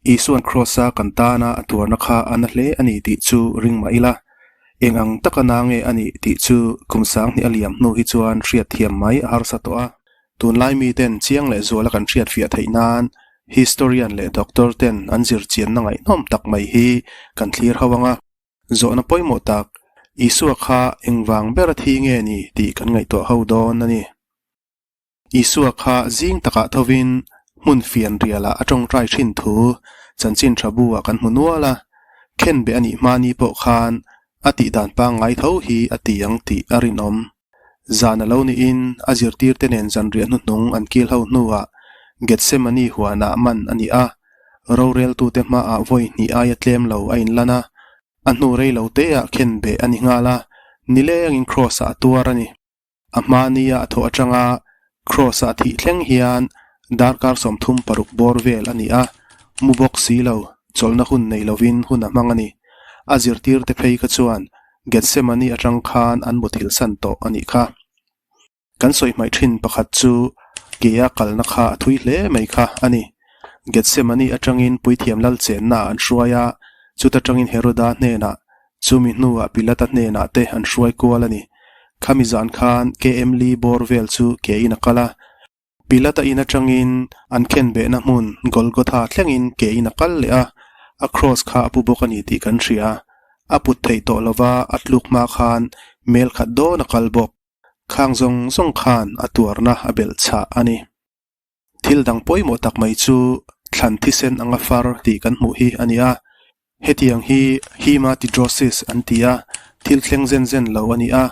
Isua'n Kraws-a kan tana a tuarna kha a na hle a ni tih chu ring mah ila, eng ang taka na nge a nih tih chu kum sanghnih a liam hnu hi chuan hriat thiam mai a harsa tawh a. Tunlai miten chiang leh zuala kan hriat fiah theih nan historian leh doctor ten an zir chianna ngaihnawm tak mai hi kan thlir ho ang a. Zawhna pawimawh tak, Isua kha engvang bera thi nge ni tih kan ngaihtuah ho dawn a ni. Isua kha zing takah thovin hmun fian rialah a tawngtai thin thu chanchin tha bu-ah kan hmu nual a, khenbeh a nih hmani pawh khan a tihdan pangngai tho hi a ti ang tih a rinawm. Zan a lo niin a zirtirte nen zanriah hnuhnung an kil ho hnuah Gethsemane huanah man a ni a, roreltute hmaah vawi hnih aia tlem lo a inlan a, a hnu rei lo teah khenbeh a ni nghal a, nilengin Kraws-ah a tuar a ni. A hmania a thawh atanga Kraws-ah thih thleng hian darkar 36 bawr vel a ni a, mu bawk si lo, chawlhna hun nei lovin hun a hmang a ni. A zirtirte phei kha chuan Gethsemane atang khan an muthilhsan tawh a nih kha. Kan sawi hmaih thin pakhat chu kea kalna kha a thui hle mai kha a ni. Gethsemane atangin Puithiam Lal chenna ah an hruai a, chuta tangin Heroda hnenah, chumi hnuah Pilata hnenah te an hruai kual a ni. Khami zan khan KM Li bawr vel chu kein a kal a. Pilata in atangin an khenbehna hmun Golgotha thlengin kein a kal leh a, a kraws kha a pu bawk a ni tih kan hria. A put theih tawh lova a tluk hma khan mel khat dawn a kal bawk. Khang zawng zawng khan a tuarna a belh chhah a ni. Thil dang pawimawh tak mai chu thlan thisen anga far tih kan hmuh hi a ni a. Hetiang hi hematidrosis an ti a, thil thleng zen zen lo a ni a.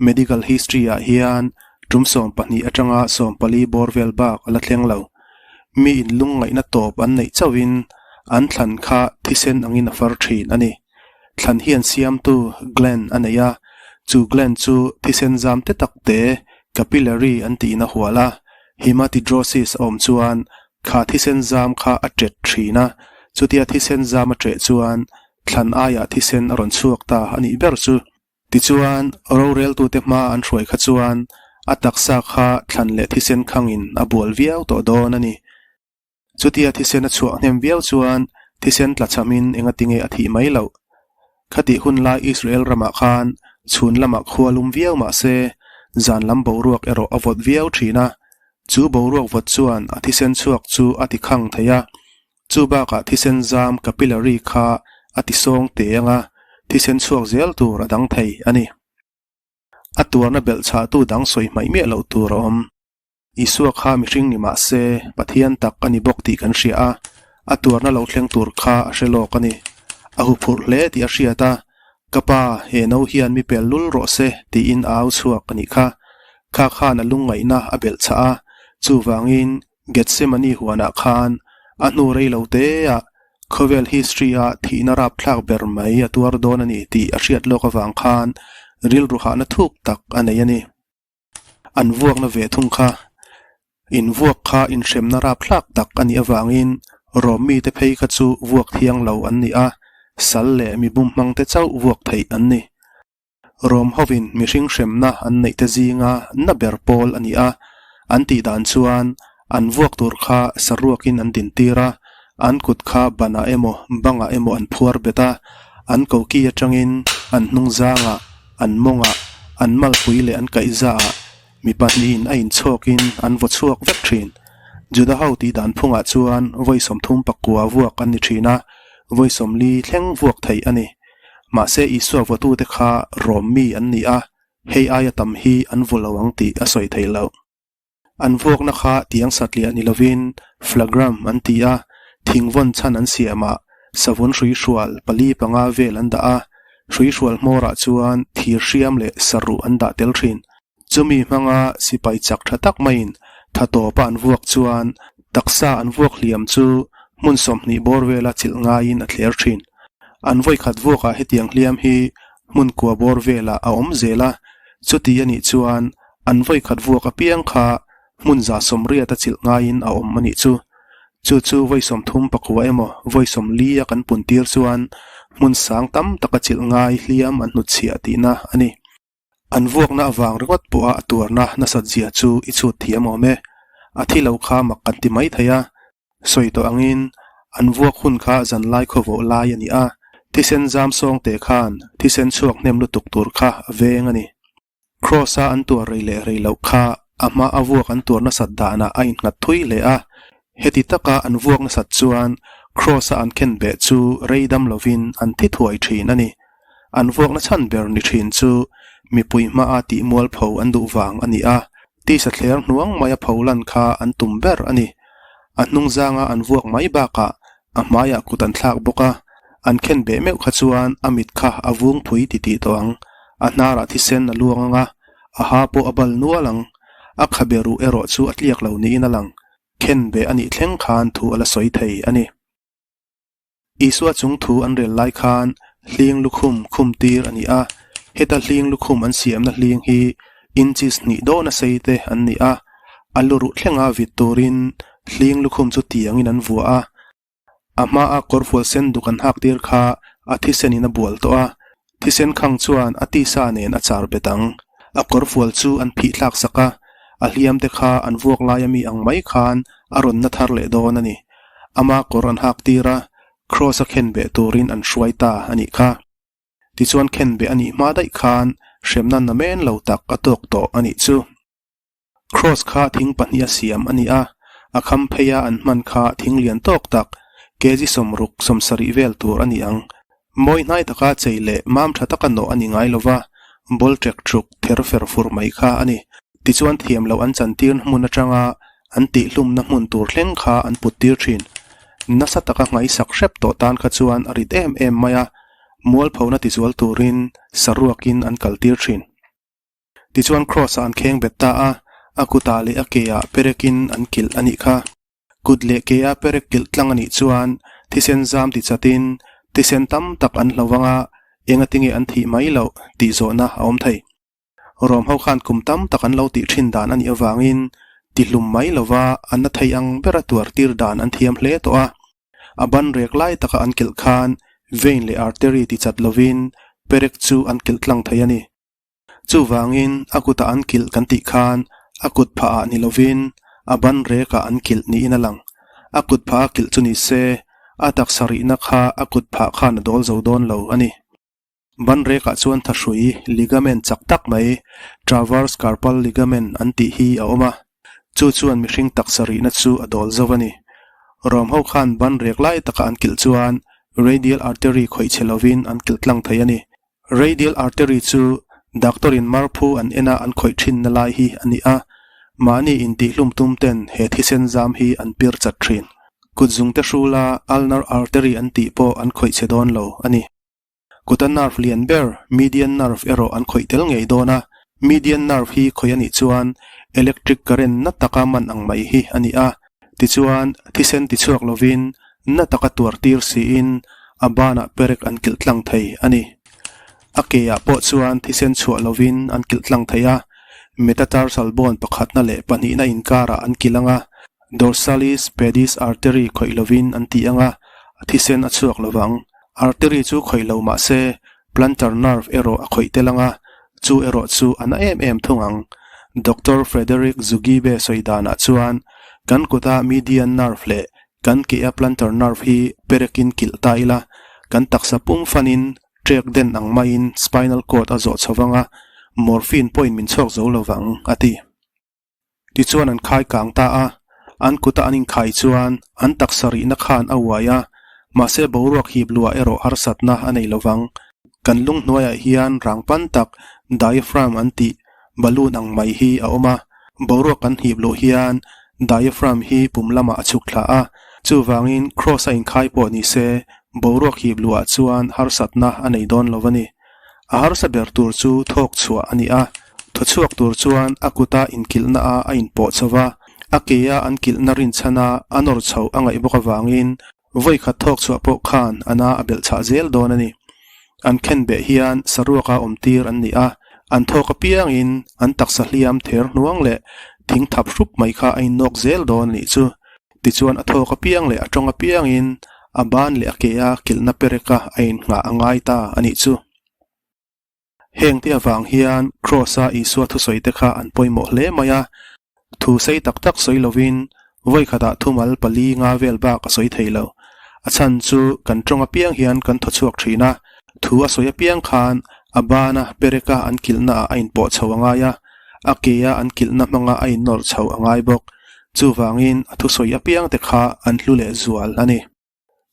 Medical history ah hian tum 12 atanga 14 bawr vel bak a la thleng lo. Mi in lungngaihna tawp an neih chauhin an thlan kha thisen angin a far thin a ni. Thlan hian siamtu gland a nei a, chu gland chu thisen zam te tak te, capillary an tiin a hual a. Hematidrosis a awm chuan kha thisen zam kha a ṭet ṭhin a, chutia thisen zam a ṭeh chuan thlan aiah thisen a rawn chhuak ta a nih ber chu. Tichuan, roreltute hma an hruai kha chuan a taksa kha thlan leh thisen khangin a bual viau tawh dawn a ni. Chutia thisen a chhuah hnem viau chuan thisen tla chhamin engatinge a thih mai loh. Khatih hun lai Israel ramah khan chhun lamah khua lum viau mah se, zan lam boruak erawh a vawt viau thin a. Chu boruak vawt chuan a thisen chhuak chu a ti khang thei a. Chu bakah thisen zam capillary kha a ti sawng te ang a, thisen chhuak zel tur a dang thei a ni. A tuarna belh chhahtu dang sawi hmaih miah loh tur a awm. Isua kha mihring ni mah se, Pathian tak a ni bawk tih kan hria a, a tuarna lo thleng tur kha a hre lawk a ni. A huphurh hle tih a hriat a, Ka pa, he no hian mi pel lul rawh se tiin a au chhuak a nih kha. Kha khan a lungngaihna a belh chhah a, chuvangin Gethsemane huanah khan a hnu rei lo teah khawvel history-a thihna rapthlak ber mai a tuar dawn a ni tih a hriat lawk avang khan rilru hahna thuk tak a nei a ni. An vuakna ve thung kha. Invuak kha inhremna rapthlak tak a nih avangin Rom mite phei kha chu vuak thiang lo an ni a, sal leh mi bumhmangte chauh vuak theih an ni. Rom hovin mihring hremna an neihte zinga na ber pawl a ni a, an tih dan chuan an vuak tur kha saruakin an dintir a, an kut kha banah emaw bangah emaw an phuar bet a, an koki atangin an hnungzangah, an mawngah, an malpui leh an kaihzaah mi pahnihin a inchhawkin an vaw chhuak vek thin. Juda ho tih dan phungah chuan vawi 39 vuak an ni thin a, vawi 40 thleng vuak theih a ni. Mahse Isua vawtute kha Rom mi an ni a, hei aia tam hi an vaw lo ang tih a sawi theih loh. An vuakna kha tiang satliah ni lovin flagram an ti a, thingvawn chhan an siamah savun hrui hrual pali panga vel an dah a, hrui hrual hmawrah chuan thir hriam leh saruh an dah tel thin. Chumi hmanga sipai chak tha tak maiin tha tawpa an vuak chuan taksa an vuak hliam chu hmun 20 bawr vela chilh ngaiin a thler thin. An vawikhat vuakah hetiang hliam hi hmun kua bawr velah a awm zel a, chuti a nih chuan An vawikhat vuak apiang kha hmun 180 a chilh ngaiin a awm a nih chu. Chu chu vawi 39 emaw vawi 40 a kan pun tir chuan hmun sang tam tak a chilh ngai hliam an hnutchhiah tihna a ni. An vuakna avang ringawt pawha a tuarna nasat zia chu i chhut thiam awm e. A thi lo kha mak kan ti mai thei a. Sawi tawh angin. An vuak hun kha zanlai khawvawh lai a ni a, thisen zam sawngte khan thisen chhuak hnem lutuk tur kha a veng a ni. Kraws-a an tuar rei leh rei loh kha a hma a vuak an tuar nasat danah a innghat thui hle a. Heti taka an vuak nasat chuan Kraws-a an khen beh chu rei dam lovin an thi thuai thin a ni. An vuakna chhan ber ni thin chu mipui hmaa tih mualpho an duh vang a ni a, tisa thler hnuang maia pho lan kha an tum ber a ni. A hnung zanga an vuak mai bakah A hmaiah kut an thlak bawk a, an khen beh meuh kha chuan a mit kha a vung phui titih tawh ang. A hnarah thisen a luang ang a, a ha pawh a bal nual ang. A khabe ruh erawh chu a tliak lo niin a lang. Khen beh a nih thleng khan thu a la sawi thei a ni. Isua chung thu an rel lai khan hling lukhum khum tir a ni a, heta hling lukhum an siamna hling hi inches hnih dawna sei te an ni a, a lu ruh thlenga vit turin hling lukhum chu tiangin an vuah a, a hmaa kawrfual sen duk an hak tir kha a thisenin a bual tawh a, thisen khang chuan a tisa nen a char bet ang. A kawrfual chu an phih thlak sak a, a hliam te kha an vuak lai ami ang mai khan a rawn na thar leh dawn a ni. Ama kawr an hak tir a, Kraws a khen beh turin an hruai ta a nih kha. Tichuan khenbeh a nih hma daih khan hremna namen lo tak a tawk tawh a nih chu. Kraws kha thing pahniha siam a ni a, a kham pheia an hman kha thing lian tawk tak, kg 60, 70 vel tur a ni ang. Mawi hnai taka chei leh mam tha taka nawh a ni ngai lova, ball ṭek ṭuk ther fer fur mai kha a ni. Tichuan thiam loh an chantirna hmun atanga an tihhlumna hmun tur thleng kha an put tir thin. Nasa taka nghaisak hrep tawh tan kha chuan a rit em em mai a, mualphona tizual turin saruakin an kal tir thin. Tichuan Kraws-ah an kheng bet ta a, a kutah leh a keah perekin an kilh a nih kha. Kut leh kea perek kilh tlang a nih chuan thisen zam ti chatin thisen tam tak an hlo vang a, engatinge an thih mai loh tih zawhna a awm thei. Rom ho khan kum tam tak an lo tih thin dan a nih avangin tihlum mai lova an na thei ang bera tuar tir dan an thiam hle tawh a. A ban rek lai taka an kilh khan vein leh artery ti chat lovin perek chu an kilh tlang thei a ni. Chuvangin a kutah an kilh kan tih khan a kut phah ah ni lovin a ban rek ah an kilh niin a lang. A kut phah a kilh chu ni se a taksa rihna kha a kut phah khan a dawl zo dawn lo a ni. Ban rekah chuan thahrui ligament chak tak mai, traverse carpal ligament an tih hi a awm a, chu chuan mihring taksa rihna chu a dawl zo a ni. Rom ho khan ban rek lai taka an kilh chuan radial artery khawih chhe lovin an kilh tlang thei a ni. Radial artery chu doctor in marphu an ena an khawih thinna lai hi a ni a, mahni intihhlum tum ten he thisen zam hi an pir chat thin. Kutzungte hrula ulnar artery an tih pawh an khawih chhe dawn lo a ni. Kuta nerve lian ber, median nerve erawh an khawih tel ngei dawn a, median nerve hi khawih a nih chuan electric current na taka man ang mai hi a ni a, tichuan thisen tichhuak lovin na taka tuar tir siin a banah perek an kilh tlang thei a ni. A keah pawh chuan thisen chhuah lovin an kilh tlang thei a, metatarsal bone pakhatna leh pahnihna inkarah an kilh ang a, Dorsalis pedis artery khawih lovin an ti ang a, thisen a chhuak lovang. Artery chu khawih lo mah se, plantar nerve erawh a khawih tel ang a, chu erawh chu a na em em thung ang. Doctor Frederick Zugibe sawi danah chuan, kan kuta median nerve leh kan kea plantar nerve hi perekin kilh ta ila, kan taksa pum fanin ṭek den ang maiin spinal cord a zawh chho vang a, morphine pawhin min chhuak zo lovang, a ti. Tichuan an khai kang ta a, an kuta an inkhai chuan an taksa rihna khan a uai a, mahse boruak hip luah erawh harsatna a nei lovang. Kan lung hnuaiah hian rang pan tak diaphragm an tih balloon ang mai hi a awm a, boruak kan hip luh hian diaphragm hi pum lamah a chhuk thla a, chuvangin cross a inkhai pawh ni se boruak hip luhah chuan harsatna a nei dawn lo a ni. A harsa ber tur chu thawk chhuah a ni a, thaw chhuak tur chuan a kuta inkilhna a a inpawh chho va, a kea an kilhna rinchhana a nawr chhoh a ngaih bawk avangin vawi khat thawk chhuah pawh khan a na a belh chhah zel dawn a ni. An khenbeh hian saruaka awm tir an ni a, an thawk apiangin an taksa hliam ther hnuang leh thing thap hrup mai kha a innawk zel dawn a nih chu. Tichuan a thawk apiang leh a tawng apiangin a ban leh a ke a kilhna pereka a innghah a ngai ta a nih chu. Heng te avang hian Kraws-a Isua thusawi te kha an pawimawh hle mai a, thu sei tak tak sawi lovin vawikhatah thumal pali nga vel bak a sawi thei lo. A chhan chu kan tawng apiang hian kan thaw chhuak thin a, thu a sawi apiang khan a bana pereka an kilhnaah a inpawh chho a ngai a, a kea an kilhna hmanga a innawr chho a ngai bawk. Chuvangin a thusawi apiang te kha an hlu leh zual a ni.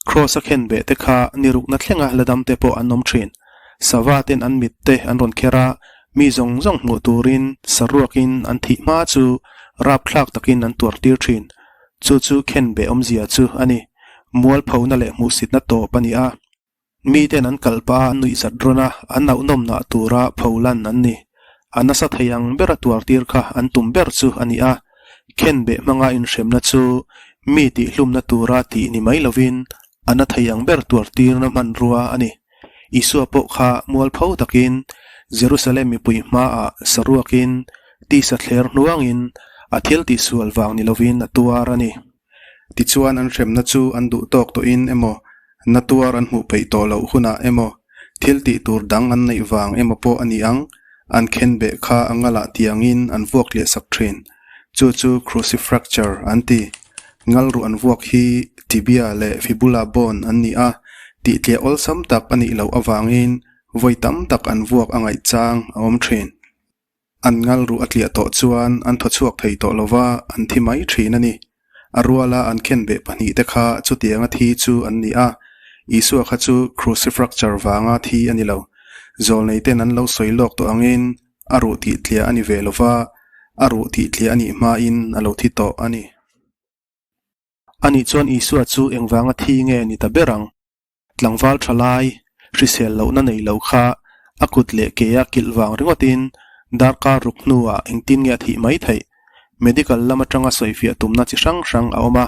Kraws a khen beh te kha ni rukna thlenga la dam te pawh an awm thin. Sava ten an mit te an rawn kher a, mi zawng zawng hmuh turin saruakin an thih hma chu rapthlak takin an tuar tir thin. Chu chu khen beh awmzia chu a ni. Mualphona leh hmuhsitna tawp a ni a. Miten an kalpa an nuihzat rawn a, an auhnawmnah tura pholan an ni. A nasa thei ang bera tuartir kha an tum ber chu a ni a, khenbeh hmanga inhremna chu mi tihhlumna tura tih ni mai lovin a na thei ang ber tuartirna hmanrua a ni. Isua pawh kha mualpho takin Jerusalem mipui hmaah saruakin tisa thler hnuangin a thil tihsual vang ni lovin a tuar a ni. Tichuan an hremna chu an duh tawk tawhin emaw, na tuar an hmuh peih tawh loh hunah emaw, thil tih tur dang an neih vang emaw pawh a ni ang, an khenbeh kha a ngalah tiangin an vuak tliah sak thin. Chu chu crucifracture an ti. Ngal ruh an vuak hi tibia leh fibula bone an ni a, tih tliah awlsam tak a nih loh avangin vawi tam tak an vuak a ngaih chang a awm thin. An ngal ruh a tliah tawh chuan an thaw chhuak thei tawh lo va, an thi mai thin a ni. A ruala an khenbeh pahnihte kha chutianga thi chu an ni a, Isua kha chu crucifracture vanga thi a ni lo. Zawlneiten an lo sawi lawk tawh angin a ruh tih tliah a ni ve lo va, a ruh tih tliah a nih hmain a lo thi tawh a ni. Anih chuan Isua chu engvanga thi nge ni ta ber ang? Tlangval tha lai, hrisel lohna nei lo kha a kut leh ke a kilh vang ringawtin darkar ruk hnuah engtin nge a thih mai theih? Medical lam atanga sawifiah tumna chi hrang hrang a awm a.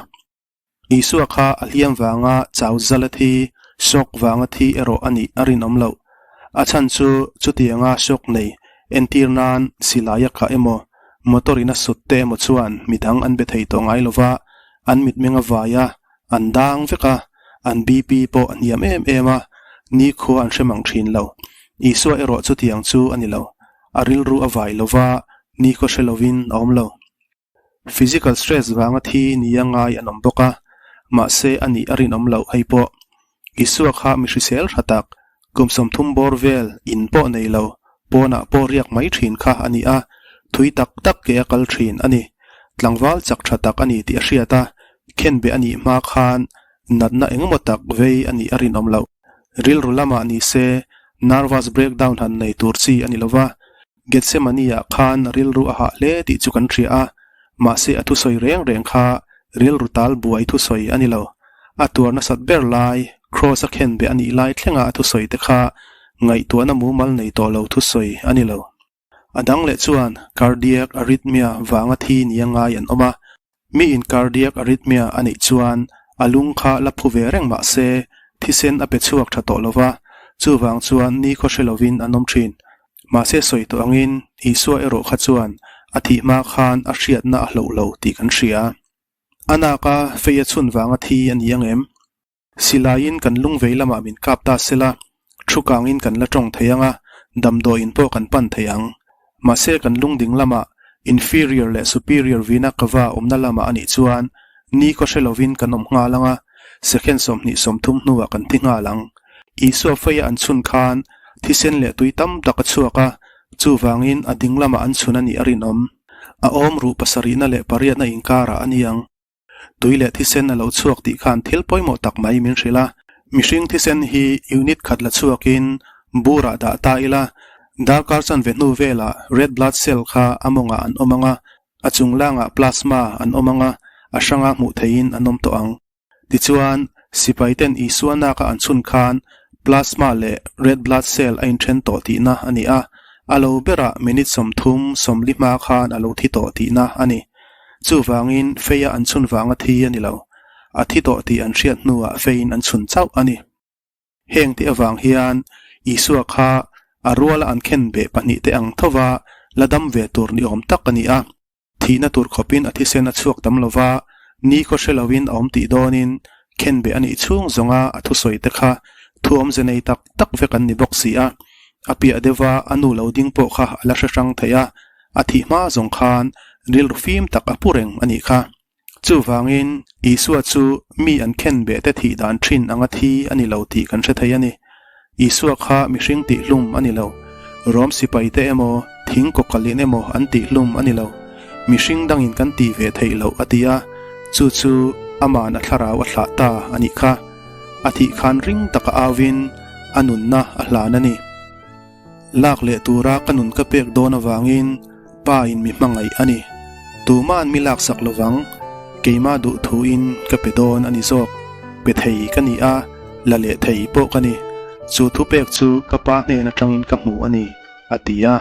Isua kha a hliam vanga chau zal a thi, shock vanga thi erawh a nih a rinawm loh. A chhan chu chutianga shock nei entir nan silai a kah emaw, motor in a sut te emaw chuan midang an be thei tawh ngai lova, an mitmeng a vai a, An dang vek a, an BP pawh a hniam em em a, nikhua an hre mang thin lo. Isua erawh chutiang chu a ni lo. A rilru a vai lo va, nikhua hre lovin a awm lo. Physical stress vanga thi nia ngai an awm bawk a, mahse a nih a rinawm loh hei pawh. Isua kha mi hrisel tha tak, kum 30 bawr vel in pawh nei lo, pawnah pawh riak mai thin kha a ni a, thui tak tak ke a kal thin a ni. Tlangval chak tha tak a ni tih a hriat a, khenbeh a nih hma khan natna engemaw tak vei a nih a rinawm loh. Rilru lamah ni se, nervous breakdown han nei tur chi a ni lo va, Gethsemane-ah khan rilru a hah hle tih chu kan hria a, mahse a thusawi reng reng kha rilru tal buai thusawi a ni lo. A tuar nasat ber lai, Kraws a khenbeh a nih lai thlenga a thusawi te kha ngaihtuahna mumal nei tawh lo thusawi a ni lo. A dang leh chuan cardiac arrhythmia vanga thi nia ngai an awm a, Mi in cardiac arrhythmia a neih chuan a lung kha la phu ve reng mah se thisen a pe chhuak tha tawh lo va, chuvang chuan nikhaw hre lovin an awm thin. Mahse sawi tawh angin Isua erawh kha chuan a thih hma khan a hriatna a hloh lo tih kan hria. A naka fei a chhun vanga thi a ni ang em? Silaiin kan lung vei lamah min kap ta sela, thu kangin kan la tawng thei ang a, damdawiin pawh kan pan thei ang. Mahse kan lung ding lamah inferior leh superior vina kava awmna lamah a nih chuan ni kaw hre lovin kan awm nghal ang a, second 20 30 hnuah kan thi nghal ang. Isua feia an chhun khan thisen leh tui tam tak a chhuak a, chuvangin a ding lamah an chhun a nih a rinawm. A awm ruh pasarihna leh pariatna inkarah a ni ang. Tui leh thisen a lo chhuak tih khan thil pawimawh tak mai min hrilh a. Mihring thisen hi unit khat la chhuakin burah dah ta ila, darkar chanve hnu velah red blood cell kha a mawngah an awm ang a, a chunglangah plasma an awm ang a, a hranga hmuh theihin an awm tawh ang. Tichuan, sipaiten Isua naka an chhun khan plasma leh red blood cell a inthen tawh tihna a ni a, a lo berah minute 30, 40 hma khan a lo thi tawh tihna a ni. Chuvangin feia an chhun vanga thi a ni lo. A thi tawh tih an hriat hnuah feiin an chhun chauh a ni. Heng te avang hian Isua kha a ruala an khen beh pahnihte ang thova la dam ve tur ni awm tak a ni a. Thihna tur khawpin a thisen a chhuak tam lo va, nikhaw hre loin a awm tih dawnin khen beh a nih chhung zawnga a thusawi te kha thu awmze nei tak tak vek an ni bawk si a. A piah deuha a nu lo ding pawh kha a la hre hrang thei a, A thih hma zawng khan rilru fim tak a pu reng a nih kha. Chuvangin, Isua chu mi an khenbeh te thih dan thin anga thi a ni lo tih kan hre thei a ni. Isua kha mihring tihhlum a ni lo. Rom sipai te emaw, thing kawkalin emaw an tihhlum a ni lo. Mihring dangin kan tih ve theih loh a ti a, chu chu aman a thlarau a thlah ta a nih kha. A thih khan ring taka auin a nunna a hlan a ni. Lak leh tura ka nun ka pek dawn avangin Pa in mi hmangaih a ni. Tuma'n mi laksak lovang, keimah duh thuin ka pe dawn a ni zawk. Pe thei ka ni a, la leh thei pawh ka ni. Chu thupek chu ka Pa hnen atangin ka hmu a ni, a ti a.